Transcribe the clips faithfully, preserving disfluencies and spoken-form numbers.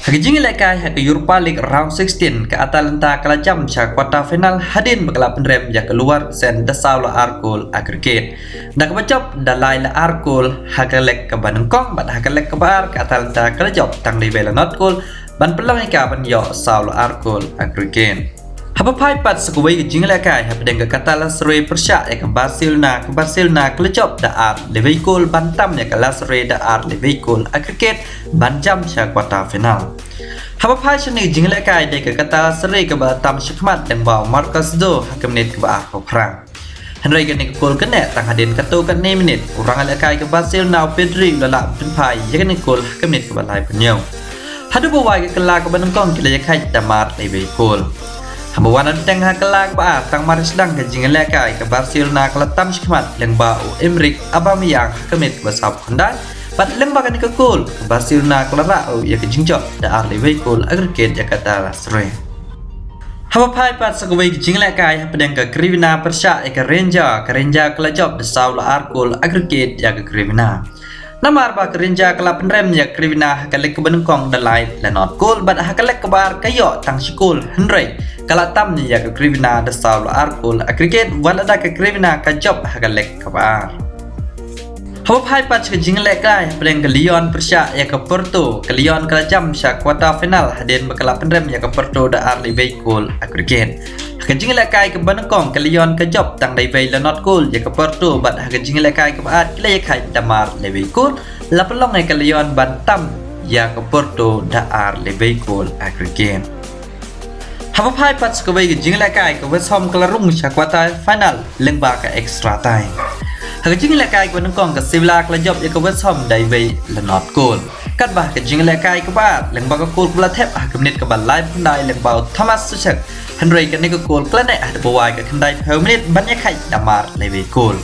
Ha ka jingïalehkai ha ka Europa League Round sixteen, ka Atalanta ka la jam sha quarter final hadien ba ka la pynrem ïa ka Leverkusen da saw la ar kol aggregate. Da kaba jop da lai la ar kol ha ka lek kaba nyngkong, bad ha ka lek kaba ar ka Atalanta ka la jop tang da iwei la nod kol ban pynlong ïa ka ban ïoh saw la ar kol aggregate. Haba phai pat sha kawei ka jingïalehkai hapdeng ka Galatasaray pyrshah ïa ka Barcelona, ka Barcelona ka la jop da ar la iwei kol ban tam ïa ka Galatasaray da ar la iwei kol aggregate ban jam sha quarter final. Haba phai sha kane ka jingïalehkai dei ka Galatasaray kaba tam shakhmat lyngba u Marcus Rojo ha ka minit kaba arphew phra. Hynrei kane ka kol ka neh tang hadien katto katne minit, u rangïalehkai ka Barcelona u Pedri u la lah pynphai ïa kane ka kol ha ka minit kaba laiphew hynñiew. Haduh ba wai ka kylla kaba nyngkong ki la ïakhaid da mar la iwei kol. Haba wan na bteng ha ka kylla kaba ar, tang mar sdang ka jingïalehkai ka Barcelona ka la tam shakhmat lyngba u Emerick Aubameyang ha ka minit kaba sawphew khyndai. Bad lyngba kane ka kol ka Barcelona ka la rah ruh ïa ka jingjop da ar la iwei kol aggregate ïa ka Galatasaray. Haba phai pat sha kawei ka jingïalehkai hapdeng ka Crvena pyrshah ïa ka Rangers, ka Rangers ka la jop da saw la ar kol aggregate ïa ka Crvena. Namar ba ka Rangers ka la pynrem ïa ka Crvena ha ka lek kaba nyngkong da lai la nod kol, bad ha ka lek kaba ar ka ïoh tang shi kol, hynrei ka la tam ïa ka Crvena da saw la ar kol aggregate, wat lada ka Crvena ka jop ha ka lek kaba ar. Haba phai pat sha ka jingïalehkai hapdeng ka Lyon pyrshah ïa ka Porto, ka Lyon ka la jam sha quarter final hadien ba ka la pynrem ïa ka Porto da ar la iwei kol aggregate. Ha ka jingïalehkai kaba nyngkong ka Lyon ka jop tang da iwei la nod kol ïa ka Porto, bad ha ka jingïalehkai kaba ar ki la ïakhaid da mar la iwei kol, la pynlong ïa ka Lyon ban tam ïa ka Porto da ar la iwei kol aggregate. Haba phai pat sha kawei ka jingïalehkai ka West Ham ka la rung sha quarter final lyngba ka extra time. Ha ka jingïalehkai kaba nyngkong ka Sevilla ka la jop ïa ka West Ham da iwei la nod kol. Katba ha ka jingïalehkai kaba ar lyngba ka kol kaba la thep ha ka minit kaba laiphew khyndai lyngba u Thomas Soucek. Hynrei kane ka kol ka la neh haduh ba wai ka khyndaiphew minit ban ïakhaid da mar la iwei kol.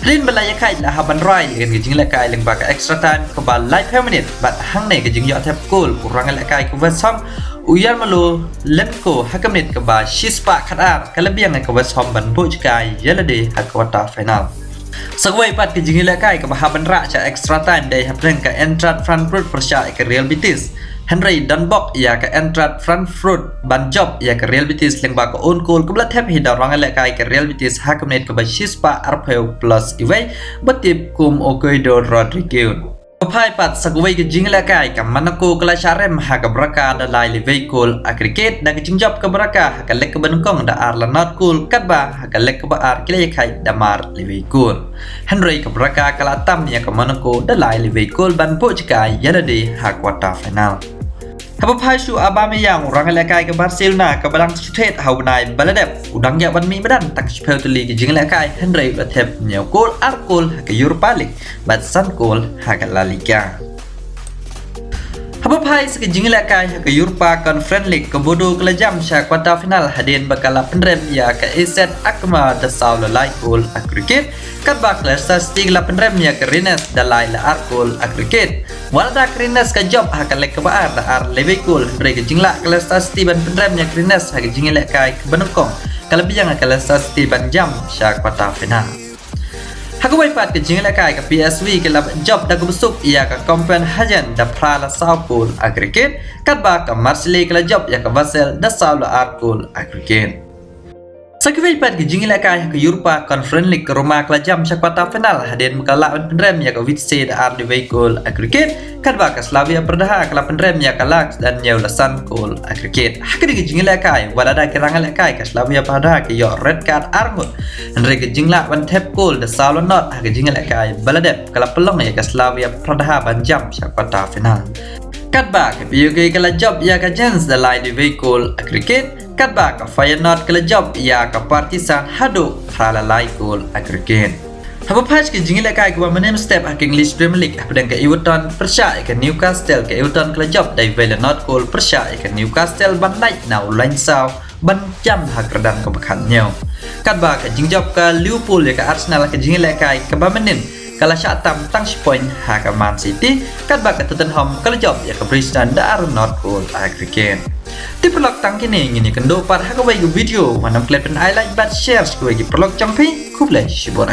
Hadien ba la ïakhaid la hap ban rai ïa ka jingïalehkai lyngba ka extra time kaba laiphew minit, bad hangne ka jingïoh thep kol u rangïalehkai ka West Ham u Yarmolenko ha ka minit kaba shispah khatar ka la biang ïa ka West Ham ban buh jaka ïa lade ha quarter final. Sha kawei pat ka jingïalehkai kaba hap ban rah sha extra time dei hapdeng ka Eintracht Frankfurt pyrshah ïa ka Real Betis. Hynrei don bok ïa ka Eintracht Frankfurt ban jop ïa ka Real Betis lyngba ka own goal kaba la thep hi da u rangïalehkai ka Real Betis ha ka minit kaba shispah arphew plus iwei, ba tip kum u Guido Rodriguez. Haba phai pat sha kawei ka jingïalehkai ka Monaco ka la shah rem ha ka Braga da lai la iwei kol aggregate, da ka jingjop ka Braga ha ka lek kaba nyngkong da ar la nod kol, katba ha ka lek kaba ar ki la ïakhaid da mar la iwei kol. Hynrei ka Braga ka la tam ïa ka Monaco da lai la iwei kol ban buh jaka ïa lade ha quarter final. Haba phai sha u Aubameyang u rangïalehkai ka Barcelona kaba dang shu thied ha u bnai ba la dep, u dang ïa ban mih madan tang shiphew tylli ki jingïalehkai, hynrei u la thep hynñiew kol, ar kol ha ka Europa League bad san kol ha ka La Liga. Haba phai sha ka jingïalehkai ha ka Europa Conference League ka Bodo ka la jam sha quarter final hadien ba ka la pynrem ïa ka AZ Alkmaar da saw la lai kol aggregate. Katba ka Leicester City ka la pynrem ïa ka Rennes da lai la ar kol aggregate. Wat lada ka Rennes ka jop ha ka lek kaba ar da ar la iwei kol, hynrei ka jinglah ka Leicester City ban pynrem ïa ka Rennes ha ka jingïalehkai kaba nyngkong ka la biang ïa ka Leicester City ban jam sha quarter final. Ha kawei pat ka jingïalehkai ka P S V ka la jop da kaba suk ïa ka Copenhagen da phra la saw kol aggregate, katba ka Marseille ka la jop ïa ka Basel da saw la ar kol aggregate. Sha kawei pat ka jingïalehkai ha ka Europa Conference League ka Roma ka la jam sha quarter final hadien ba ka la lah ban pynrem ïa ka Vitesse da ar la iwei kol aggregate, katba ka Slavia Praha ka la pynrem ïa ka Lazio da hynñiew la san kol aggregate. Ha kane ka jingïalehkai, wat lada ki rangïalehkai ka Slavia Praha ki ïoh red card ar ngut, hynrei ka jinglah ban thep kol da saw la nod ha ka jingïalehkai ba la dep ka la pynlong ïa ka Slavia Praha ban jam sha quarter final. Katba ka P O K ka la jop ïa ka Genk da lai la iwei kol aggregate, katba ka Feyenoord ka la jop ïa ka Partizan haduh phra la lai kol aggregate. Haba phai sha ka jingïalehkai kaba mynhynnin step ha ka English Premier League hapdeng ka Everton pyrshah ïa ka Newcastle, ka Everton ka la jop da iwei la nod kol pyrshah ïa ka Newcastle ban lait na u lain saw ban jam ha ka kyrdan kaba khathynñiew. Katba ka jingjop ka Liverpool ïa ka Arsenal ha ka jingïalehkai kaba mynhynnin ka la shah tam tang shi point ha ka Man City, katba ka Tottenham ka la jop ïa ka Brighton da ar la nod kol aggregate. Te paralok, tang kine ngin ïakynduh pat ha kawei ka video, wat nym klet ban ai like bad share sha kawei ki paralok jong phi. Khublei shibun.